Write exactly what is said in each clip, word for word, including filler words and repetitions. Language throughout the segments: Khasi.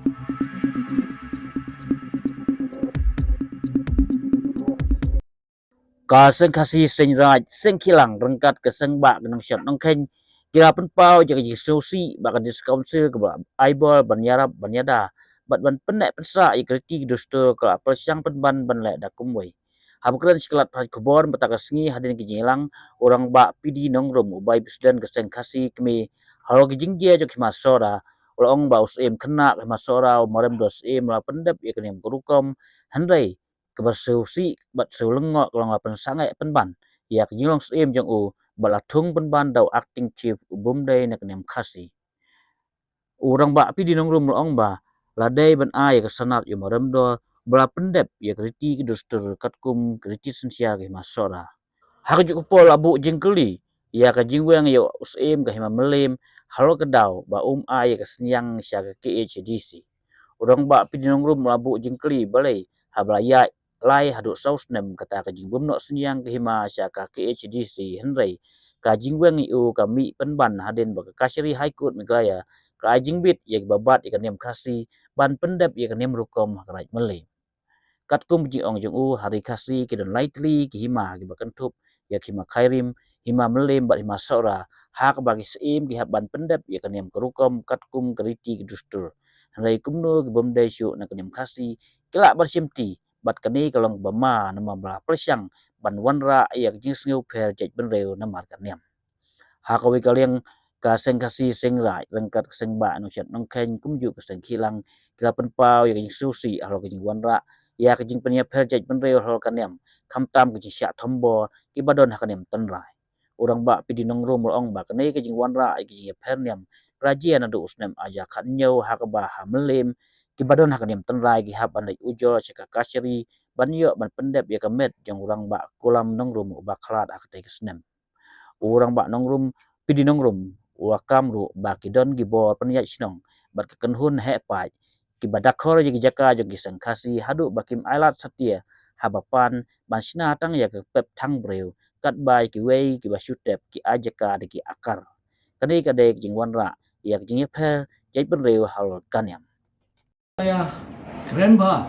Ka Seng Khasi Seng Raij Seng Khilang ryngkat ka Seng Bah ka Nongshad Nongkheiñ ki la pynpaw ïa ka jingsngewsih ba ka District Council kaba ai bor ban ïarap ban ïada bad ban pynneh pynsah ïa ka riti ka dustur ka la pyrshang pynban ban leh da kumwei. Haba kren sha ki lad pathai khubor mynta ka sngi hadien ka jingïalang, u Rangbah P D Nongrum, u Vice President ka Seng Khasi Kmie halor ka jingjia jong ka Hima Sohra, u la ong ba u Syiem khynnah ka Hima Sohra, u Marem Dor Syiem, u la pyndep ïa ka niam ka rukom, hynrei kaba sngewsih bad sngewlyngngoh ka long ba la pynsangeh pynban ïa ka jinglong Syiem jong u bad la thung pynban da u Acting Chief, u bym dei na ka niam Khasi. U Rangbah P D Nongrum u la ong ba la dei ban ai ïa ka sanad ïa u Marem Dor ba la pyndep ïa ka riti ka dustur katkum ka riti synshar ka Hima Sohra. Ha kajuh ka por la buh jingkylli ïa ka jingweng ïa u Syiem ka Hima Mylliem halor ka daw ba um ai ïa ka synñiang sha ka K H A D C. U Rangbah P D Nongrum u la buh jingkylli balei haba la ïaid lai haduh saw snem kata ka jingbym noh synñiang ka hima sha ka K H A D C, hynrei ka jingweng ïa u ka mih pynban hadien ba ka Kachari High Court Meghalaya ka la ai jingbit ïa kiba bat ïa ka niam Khasi ban pyndep ïa ka niam rukom ha ka Raid Mylliem. Katkum ka jingong jong u, ha Ri Khasi ki don lai tylli ki hima kiba kynthup ïa ka Hima Khyrim, Hima Mylliem bad Hima Sohra, ha kaba ki Syiem ki hap ban pyndep ïa ka niam ka rukom katkum ka riti ka dustur. Hynrei kumno ki bym dei shuh na ka niam Khasi ki lah ban shimti bad kane ka long kaba ma namar ba la pyrshang ban wanrah ïa ka jingsngewpher jaitbynriew namar ka niam. Ha kawei ka liang, ka Seng Khasi Seng Raij ryngkat ka Seng Bah Nongshad Nongkheiñ kumjuh ka Seng Khilang ki la pynpaw ïa ka jingsngewsih halor ka jingwanrah ïa ka jingpynïapher jaitbynriew halor ka niam, khamtam ka jingshah thombor kiba don ha ka niam tynrai. U Rangbah P D Nongrum u la ong ba kane ka jingwanrah ïa ka jingïapher niam ka la jia naduh u snem ar hajar khathynñiew ha kaba ha Mylliem kiba don ha ka niam tynrai ki hap ban leit ujor sha ka Kachari ban ïoh ban pyndep ïa ka met jong u Rangbah Kulam Nongrum uba khlad ha katei ka snem. U Rangbah Nongrum, P D Nongrum u la kam ruh ba ki don ki bor pynïaid shnong bad ka kynhun heh paid kiba dakor ïa ki jaka jong ki Seng Khasi haduh ba kim ailad satia haba pan ban shna tang ïa ka pep thang briew katba ïa kiwei kiba shu tep ki ai jaka da ki akar. Kane ka dei ka jingwanrah ïa ka jingïapher jaitbynriew halor ka niam. Ïa kren bha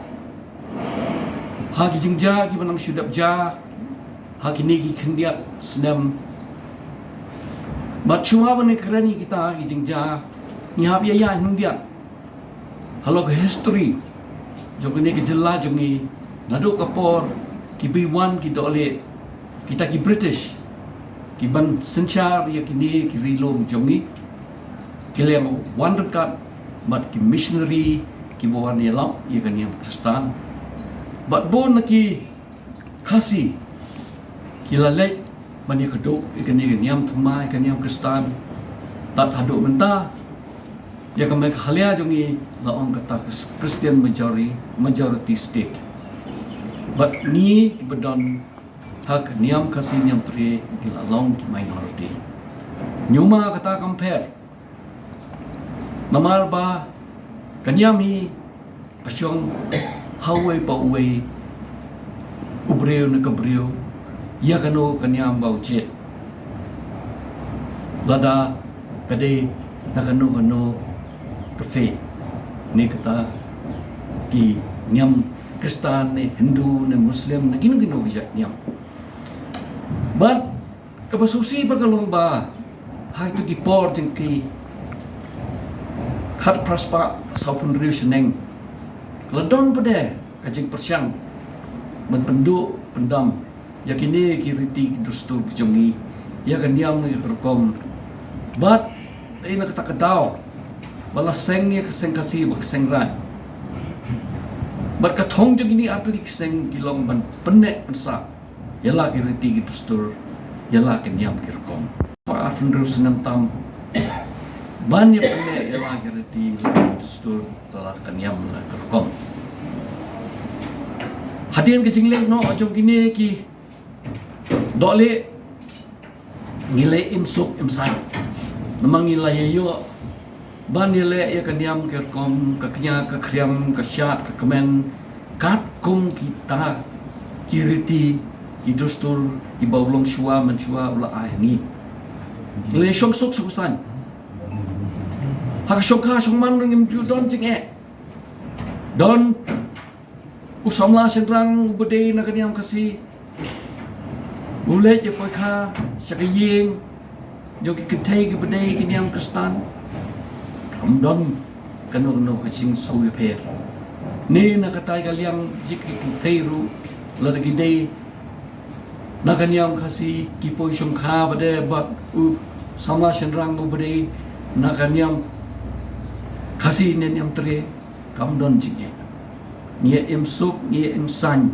ha ki jingjia kiba nang shu dep jia ha kine ki khyndiat snem. Bad shuwa ban kren ïa kita ki jingjia, ngi hap ïa ïa khyndiat halor ka history jong kane ka jylla jong ngi, naduh ka por ki bei wan ki dohlieh, kita ki British ki ban synshar ïa kine ki ri lum jong ngi, ki la wan ryngkat bad ki missionary kiba wan ïalap ïa ka niam Khristan. Bad bun na ki Khasi ki la leit ban ïakynduh ïa kane ka niam thymmai, ka niam Khristan. Tad haduh mynta ïa ka Meghalaya jong ngi la ong kata ka Christian majority, majority state. Bad ngi kiba don ha ka niam Khasi Niam Tre ngi la long ki minority. Ñiuma kata kam pher. Namar ba ka niam hi ka shong ha uwei pa uwei, u briew na ka briew, ïa kano ka niam ba u jied. Lada ka dei na kano kano ka faith, ne kata ki niam Khristan ne Hindu ne Muslim ne kino kino ki jait niam. Bad kaba sngewsih bha ka long ba ha kito ki por jong ki khatphra spah sawphew hynriew shaneng, la don pat de ka jingpyrshang ban pynduh pyndam ïa kine ki riti ki dustur ki jong ngi, ïa ka niam ïa ka rukom. Bad dei na kata ka daw ba la seng ïa ka Seng Khasi bad ka Seng Raij. Bad ka thong jong kine artylli ki seng ki long ban pynneh pynsah ïa la ki riti ki dustur, ïa la ki niam ki rukom. Spah arphew hynriew snem tam ban ïa pynneh ïa la ki riti ki dustur, ïa la ki niam la ki rukom. Hadien ka jingleh noh jong kine ki dohlieh, ngi leh im suk im saiñ. Namar ngi la ïa ïoh ban ïaleh ïa ka niam ka rukom, ka kñia ka khriam, ka shad ka kmen, katkum kita ki riti ki dustur kiba u longshuwa manshuwa u la ai ha ngi. Ngi leh shong suk shong saiñ. Ha ka shongkha shongman ngim ju don jingeh. Don u samla shynrang uba dei na ka niam Khasi, u leit ïa poi kha sha ka ïing jong ki kynthei kiba dei ki niam Khristan. Kam don kano kano ka jingsngewsih pher. Ne na katai ka liang jong ki kynthei ruh, lada ki dei na ka niam Khasi, ki poi shongkha bad u samla shynrang uba dei na ka niam Khasi ne niam Tre, kam don jingeh. Ngi im suk, ngi im saiñ.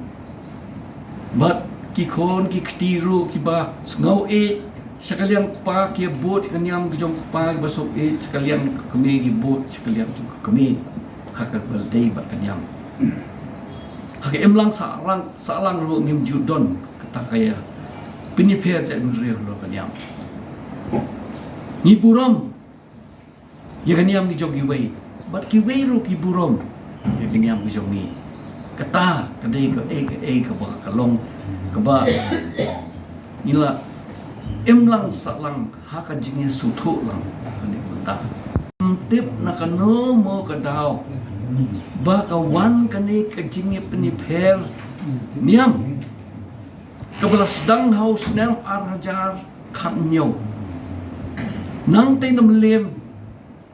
Bad ki khun ki kti ruh kiba sngew ïeit sha ka liang u kpa, ki bud ka niam ka jong u kpa, kiba sngew ïeit sha ka liang ka kmie, ki bud sha ka liang jong ka kmie. Ha kaba dei bad ka niam. Ha ka imlang sahlang, sahlang ruh ngim ju don kata ka ïa pynïapher jaitbynriew halor ka niam. Ngi burom ïa ka niam ngi jong kiwei, bad kiwei ruh ki burom ïa ka niam ngi jong ngi. Kata ka dei kaei kaei kaba ka long kaba ngi la imlang sahlang ha ka jingsngewthuh lang kane ka bynta. Ngam tip na kano mo ka daw ba ka wan kane ka jingïapynïapher niam kaba la sdang ha u snem ar hajar khathynñiew. Nangta na Mylliem,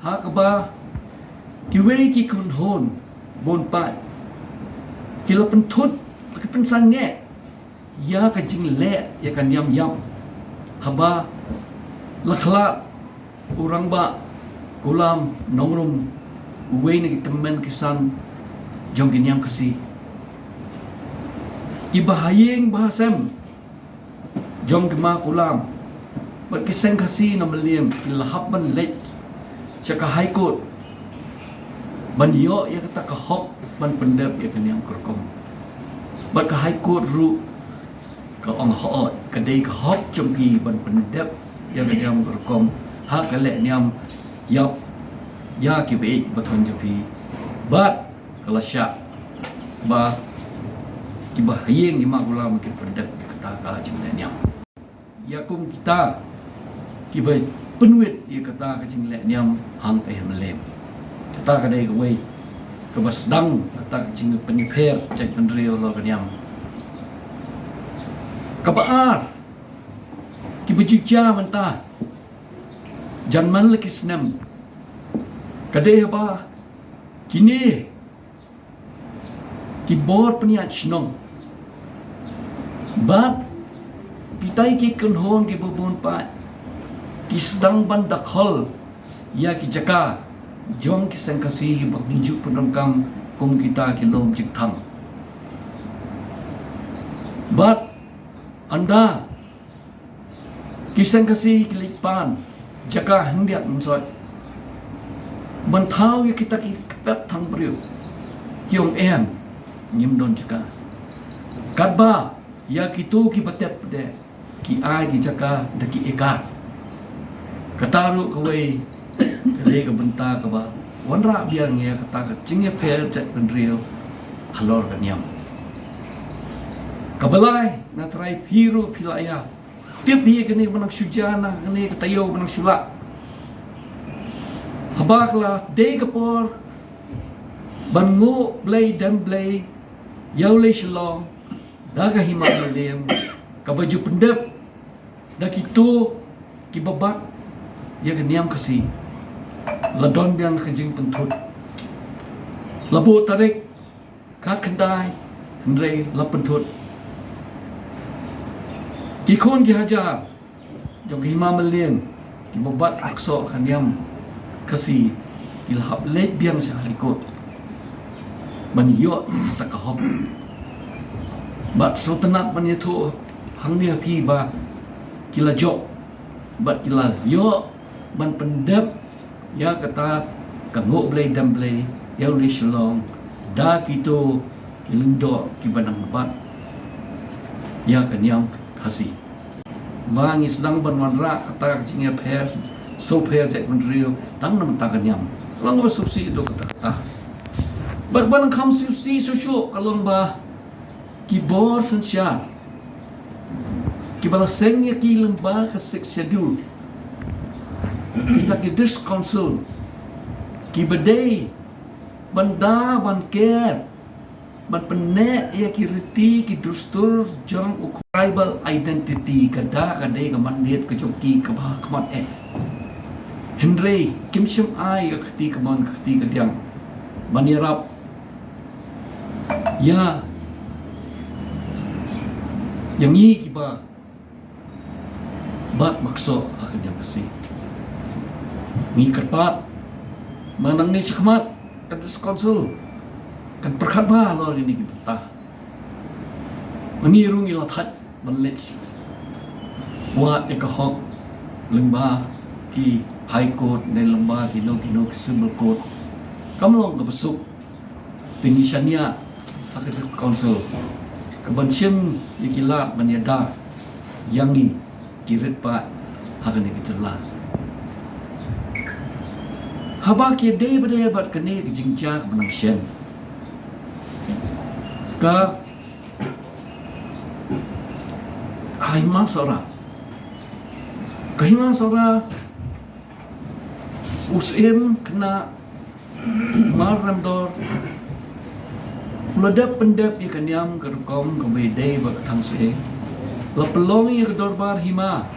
ha kaba kiwei ki kynhun bun paid ki la pynthut, ki pynsangeh ïa ka jingleh ïa ka niam ïap, haba la khlad u Rangbah Kulam Nongrum, uwei na ki tymmen ki san jong ki niam Khasi. Ki bahaïing bahasem jong ki ma Kulam bad ki seng Khasi na Mylliem ki la hap ban leit sha ka High Court ban ïoh ïa kata ka hok ban pyndep ïa ka niam ka rukom. Bad ka High Court ruh ka ong hooid, ka dei ka hok jong phi ban pyndep ïa ka niam ka rukom ha ka leh niam ïap ïa ki baieit ba thon jong phi. Bad ka la shah ba ki bahaïing ki ma Kulam ki pyndep ïa kata ka jingleh niam. Ïa kum kita kiba pynwit ïa kata ka jingleh niam hangta ha Mylliem. Kata ka dei kawei kaba sdang kata ka jingpynïapher jaitbynriew halor ka niam. Kaba ar, kiba ju jia mynta jan man la ki snem, ka dei haba kine ki bor pynïaid shnong bad kitai ki kynhun kiba bun paid ki sdang ban dakhol ïa ki jaka jong ki seng Khasi ba ngi ju pyndonkam kum kita ki lum jingthang. Bad ynda ki seng Khasi ki leit pan jaka hyndiat mynshuwa ban thaw ïa kita ki kpep thang briew, ki ong em, ngim don jaka. Katba ïa kito kiba tep de ki ai ki jaka da ki ekar. Kata ruh kawei ka dei ka bynta kaba wanrah biang ïa kata ka jingïapher jaitbynriew halor ka niam. Kaba lai, nga trai phi ruh phi la ïa tip hi kane ba nang shu jia, na kane ka taïew ba nang shu lah. Haba ka la dei ka por ban nguh blei dem blei ïa u lei Shillong da ka hima Mylliem, kaba ju pyndep da kito kiba bat ïa ka niam Khasi, la don biang ka jingpynthut. La buh tarik khatkhyndai, hynrei la pynthut. Ki khun ki hajar jong ka hima Mylliem kiba bat ksoh ka niam Khasi ki la hap leit biang sha High Court ban ïoh kata ka hok. Bad sngewtynnat ban ïathuh hangne ha phi ba ki la jop bad ki la ïoh ban pyndep ïa kata ka nguh blei dem blei ïa u lei Shillong da kito ki lyngdoh kiba nang bat ïa ka niam Khasi. Ba ngi sdang ban wanrah kata ka jingïapher sngewpher jaitbynriew tang na bynta ka niam. Long ba sngewsih ïa kata kata. Bad ba nang kham sngewsih shuh shuh ka long ba ki bor synshar kiba la seng ïa ki lyngba ka Sixth Schedule, kita ki District Council kiba dei ban da ban ker ban pynneh ïa ki riti ki dustur jong u tribal identity, ka da ka dei ka mandate ka jong ki kaba khmat eh. Hynrei kim shym ai ka kti kamon ka kti kadiang ban ïarap ïa ïa ngi kiba bat ba ksoh ha ka niam Khasi. Ngi kyrpad ba nangne shakhmat ka District Council kan pyrkhat bha halor kine ki bynta. Ngi ruh ngi la thait ban leit wad ïa ka hok lyngba ki High Court ne lyngba kino kino ki Civil Court. Kam long kaba suk. Te ngi shaniah ha ka District Council ka ban shim ïa ki lad ban ïada ïa ngi ki rit paid ha kane ka jylla. Haba ki dei ba dei bad kane ka jingjia kaba nang shen ka Hima Sohra. Ka Hima Sohra, u Syiem khynnah Mar Remdor u la dep pyndep ïa ka niam ka rukom kaba ïadei bad ka thang syiem. La pynlong ïa ka dorbar hima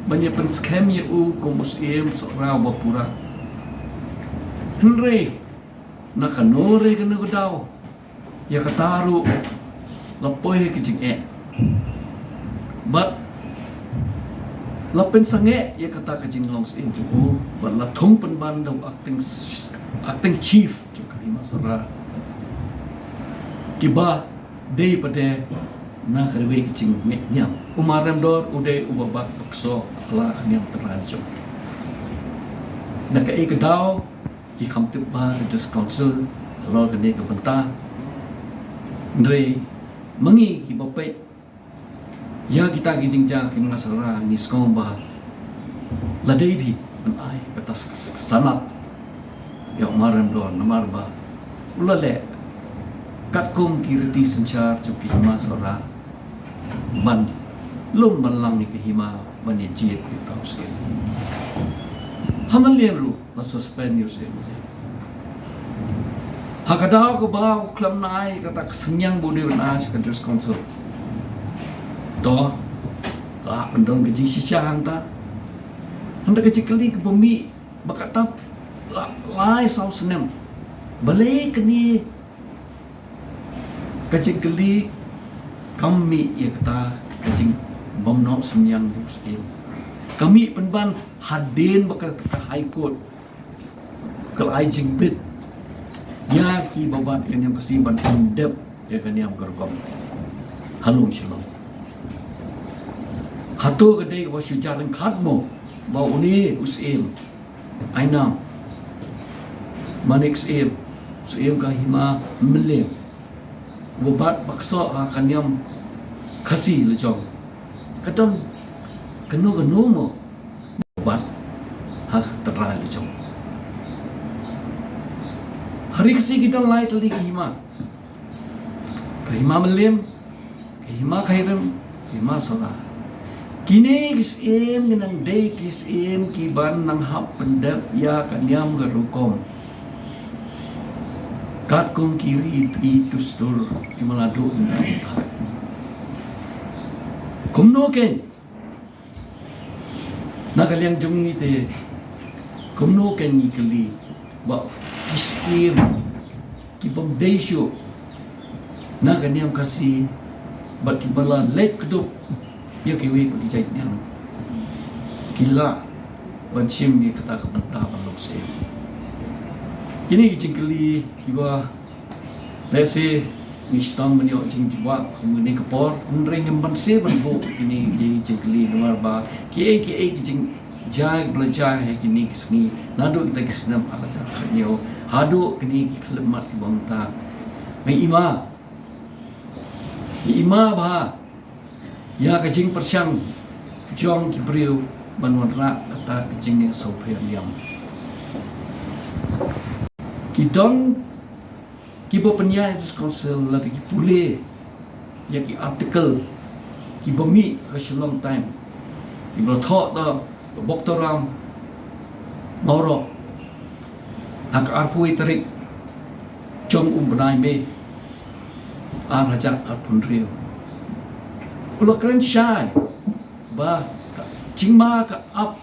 ban ïa pynskhem ïa u kum u Syiem Sohra uba pura. Hynrei na kano re kano ka daw ïa kata ruh la poi ha ka jingeh bad la pynsangeh ïa kata ka jinglong syiem jong u bad la thung pynban da u acting, acting chief jong ka Hima Sohra, kiba dei pat de na kawei ka jingmih niam. U Mar Remdor u dei uba bat ba ksoh ha la ka niam trai jong u. Na kaei ka daw ki kham tip bha ka District Council halor kane ka bynta. Hynrei ma ngi kiba peit ïa kita ki jingjia ki Hima Sohra ngi sngew ba la dei bha ban ai kata sanad ïa u Mar Remdor namar ba u la leh katkum ki riti synshar jong ki Hima Sohra ban lum ban lang ïa ka hima ban ïa jied ïa u syiem. Ha Mylliem ruh la suspend ïa u Syiem Mylliem. Ha ka daw kaba u khlem ai kata ka synñiang ba u dei ban ai sha ka District Council, to lah ban don ka jingshisha hangta. Hynrei ka jingkylli kaba mih ba kata la lai saw snem, balei kane ka jingkylli kam mih ïa kata ka jingbymnoh synñiang jong u Syiem? Ka mih pynban hadien ba ka, ka High Court ka la ai jingbit ïa kiba bat ka niam Khasi ban pyndep ïa ka niam ka rukom ha Lum Shillong. Hato ka dei kaba shu jar ryngkat mo ba une u Syiem Ainam Manik Syiem, Syiem ka Hima Mylliem, uba bat ba ksoh ha ka niam Khasi la jong, ka don kano kano mo uba bat ha ka tynrai la jong? Ha ri Khasi ki don lai tylli ki hima. Ka Hima Mylliem, ka Hima Khyrim, ka Hima Sohra. Kine ki syiem ki nang dei ki syiem kiban nang hap pyndep ïa ka niam ka rukom katkum ki riti dustur kiba la duh. Kumno kein Na ka liang jong ngi te, kumno kan ngi kylli ba ki syiem ki bym dei shuh na ka niam Khasi bad kiba la leit kdup ïa kiwei pat ki jait niam ki lah ban shim ïa kata ka bynta ban long syiem? Kine ki jingkylli kiba Lehse ngi sdang ban ïoh jingjubab kum kane ka por, hynrei ngim banse ban buh kine ki jingkylli namar ba kiei kiei ki jingjia kiba la jia ha kine ki sngi naduh kita ki snem ar hajar khathynñiew haduh kine ki khyllipmat kiba mynta. Ngi ima, ngi ima bha ïa ka jingpyrshang jong ki briew ban wanrah kata ka jingïasngewpher niam. Ki don kiba pynïaid District Council lada ki pule ïa ki article kiba mih ha ka Shillong Times kiba la thoh da u Boktoram Mawroh ha ka arphew wei tarik jong u bnai May ar hajar arphew hynriew. U la kren shai ba ka jingma ka ap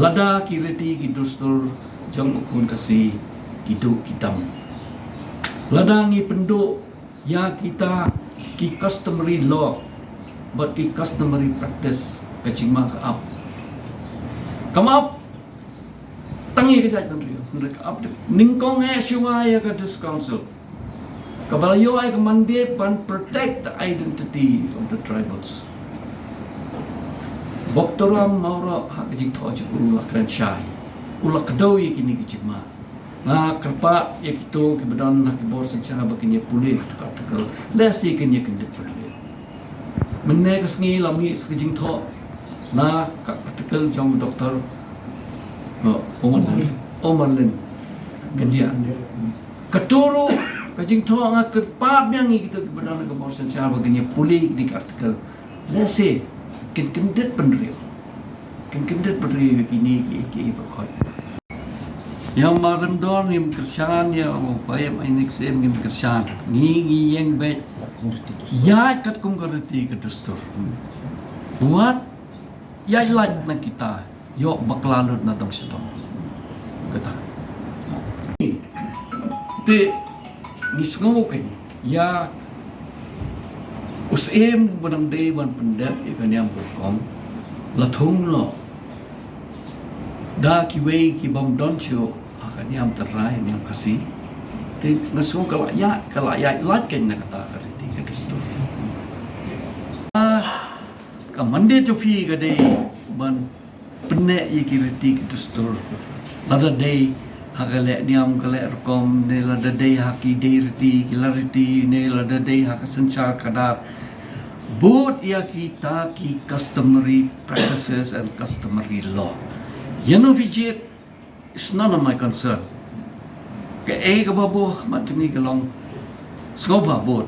lada ki riti ki dustur jong u khun Khasi ki duh ki tam. Lada ngi pynduh ïa kita ki customary law bad ki customary practice, ka jingma ka ap. Kam ap tang ïa ka jaitbynriew, hynrei ka ap nyngkong eh shuwa ïa ka District Council, kaba la ïoh ïa ka mandate ban protect the identity of the tribals. Bok Turam Mawroh ha ka jingthoh jong u la kren shai, u la kdew ïa kine ki jingma. Nga kyrpad ïa kito kiba don ha ki bor synshar ba kin ïa pule ha ka article, lehse kin ïa kyndit pule. Mynne ka sngi la mih sa ka jingthoh na ka article jong Doktor, oh, Omar Lin. Omar Lin. Kyndiah. Kato ruh ka jingthoh, nga kyrpad biang ïa kito kiba don ha ka bor synshar ba kin ïa pule ïa ka article. Lehse kin kyndit bynriew. Kin kyndit bynriew ïa kine ki, ki, ki ba khot. Ïa ma Rymdor ngim kyrshan, ïa u Bah Ïaid Mainik Syiem ngim kyrshan. Ngi, ngi ïeng beit ïaid katkum ka riti ka dustur. Wat ïaid lait na kita, ïoh bakla lut na dong sha dong. Kata. Te ngi sngew kein ïa u Syiem ba dang dei ban pyndep ïa ka niam ka rukom, la thung noh da kiwei ki bym don shuh ha ka niam tynrai, niam Khasi. Te nga sngew ka la ïaid, ka la ïaid lait kein na kata ka riti ka dustur. Ah, ka mandate jong phi ka dei ban pynneh ïa ki riti ki dustur. Lada dei ha ka leh niam ka leh rukom, ne lada dei ha ki dei riti ki la riti, ne lada dei ha ka synshar khadar, bud ïa kita ki customary practices and customary law. Ïa no phi jied, it's none of my concern. Kaei kaba buh ha khmat jong ngi ka long sngewbha bud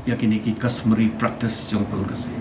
ïa kine ki customary practice jong u khun Khasi.